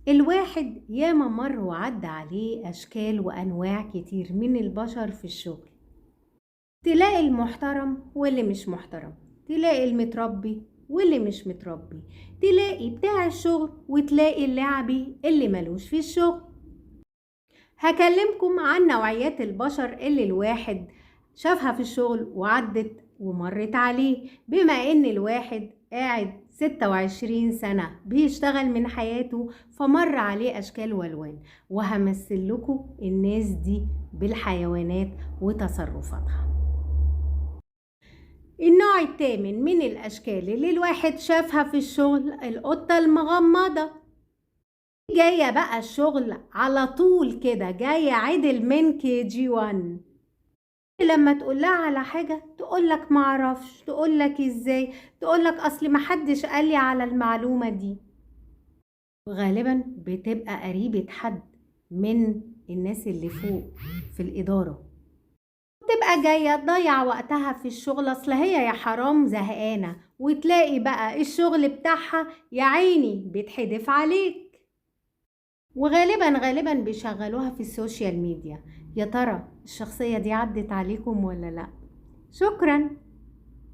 الواحد ياما مر وعدى عليه أشكال وأنواع كتير من البشر في الشغل. تلاقي المحترم واللي مش محترم، تلاقي المتربي واللي مش متربي، تلاقي بتاع الشغل وتلاقي اللاعبي اللي ملوش في الشغل. هكلمكم عن نوعيات البشر اللي الواحد شافها في الشغل وعدت ومرت عليه، بما ان الواحد قاعد 26 سنة بيشتغل من حياته فمر عليه أشكال والوان، وهمثل لكم الناس دي بالحيوانات وتصرفاتها. النوع الثامن من الأشكال اللي الواحد شافها في الشغل القطة المغمضة. جاية بقى الشغل على طول كده، جاية عدل من KG 1. لما تقولها على حاجة تقولك معرفش، تقولك ازاي، تقولك اصل محدش قالي على المعلومة دي. غالبا بتبقى قريبة حد من الناس اللي فوق في الإدارة، تبقى جاية تضيع وقتها في الشغل، اصل هي يا حرام زهقانة، وتلاقي بقى الشغل بتاعها يا عيني بيتحدف عليك. وغالبا غالبا بيشغلوها في ال social media. يا ترى الشخصية دي عدت عليكم ولا لا؟ شكرا.